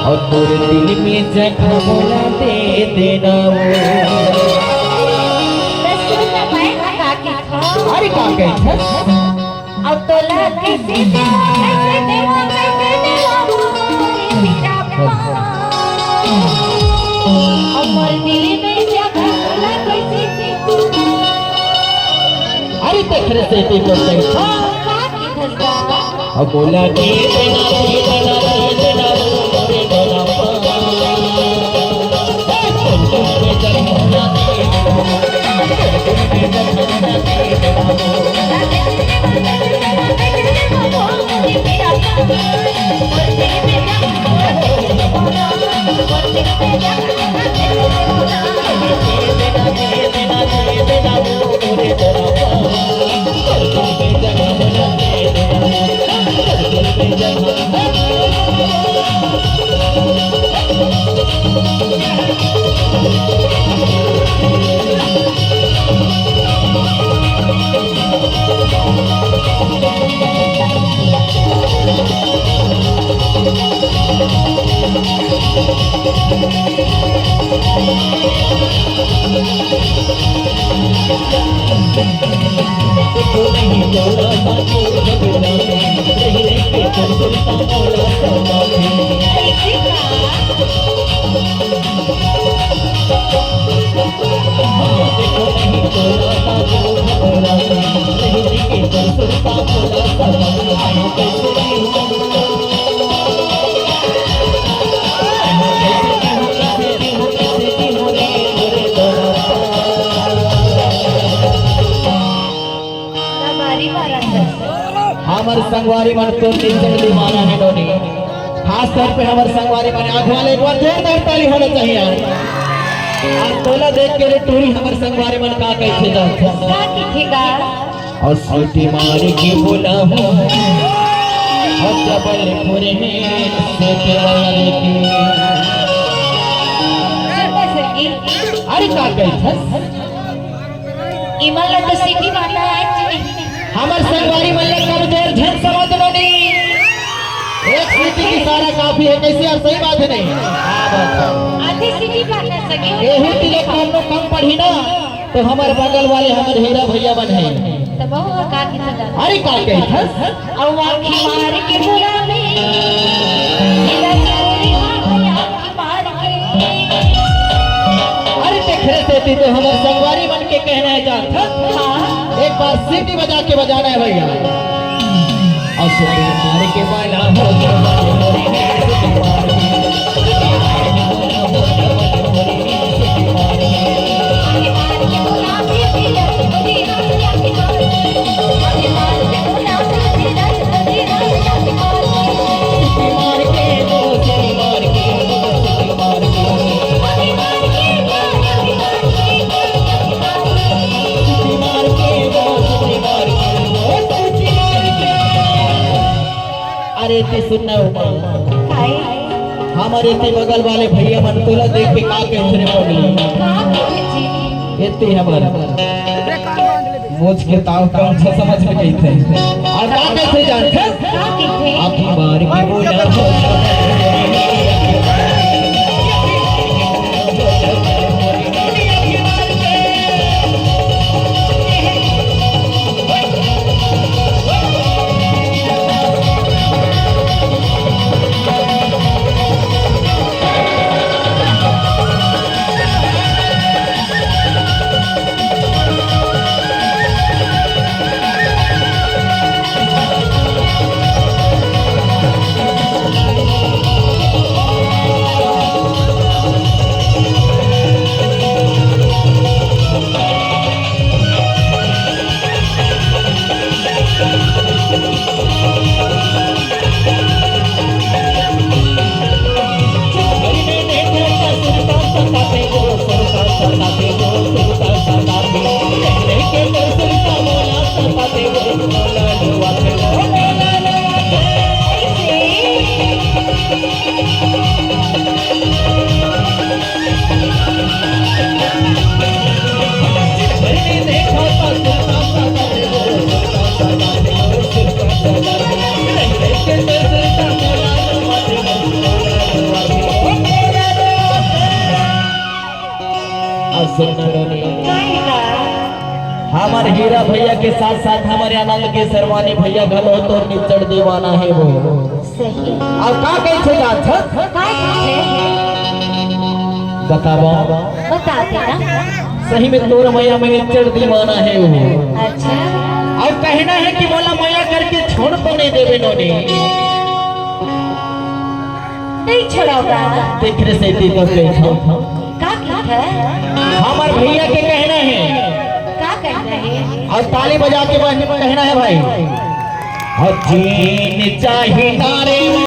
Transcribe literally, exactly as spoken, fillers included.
अउ तोर दिल में जगह मोला दे देना वो। त सुन ना पाए ना का के था। अरे का कहे था? अब तोला कैसे देवा, कैसे देवा, कैसे देवा वो रे मेरा पान। अब मोर दिल में जगह मोला कैसे देवा। अरे देख रे से ती को कहे था। का के था? अब बोला के देना, दे देना, दे देना, दे देना। हमारी बात है। हमर संगवारी मन तो नीचे दीवाना हे नोनी। खास तौर पे हमर संगवारी मन आगू वाले एक बार जोरदार ताली होना चाहिए यार। आज तोला देख के रे टूरी हमर संगवारी मन का कहे थे जान। का कहे थे का? अउ सीटी मार के बोला हो, अउ जबलपुर में सीटी मार के। सुन ना सकी। अरे का कहे थे? इमन ला तो सीटी मारना है जी। हमर संगवारी मन ला कमजोर झन समझ लो नी। एक सीटी की सारा काफी है, कैसे यार, सही बात है नहीं? आधी सीटी मारना सके। एहू ती लोग कम पढ़ी ना, तो हमर बगल वाले हमर हीरा भैया मन है। तो बहु का की सदा। अरे का कही था? अउ आँखी मार के बुलावे, हीरा चोरी हाँ भैया। अरे देख रे सेती तो हमर संगवारी मन के कहना है जात। हाँ। एक बार सीटी बजा के बजाना है भैया। अउ सीटी मार के बाला हो। अरे ते सुन ना उमा। काहे? हमर एती बगल वाले भैया मन तोला देख के का कहिथे रे पगली? का कहिथे जी? एती हमर मुझ के ताव कम छ समझ में कहिथे। अउ का कहिथे जानथे? का कहिथे? आँखी मार के बोला हो। हमर हीरा भैया के साथ साथ हमर आनंद के सरवानी भैया घलो तोर निच्चड़ दीवाना हे वो। सही। अब का कहिथे जात हस? का कहिथे? बतावा। बता देना। सही में तोर मया में निच्चड़ दीवाना हे वो। अच्छा। अब कहना हे कि मोला मया करके छोड़ तो नहीं देबे नोनी। नहीं छोड़ोगा। तेखरे सेती तो कहिथंव। का कहिथे? हमर भैया के कहना हे। का कहना हे? अउ ताली बजा के बह-, कहना हे भाई। अउ जीन चाही नारी।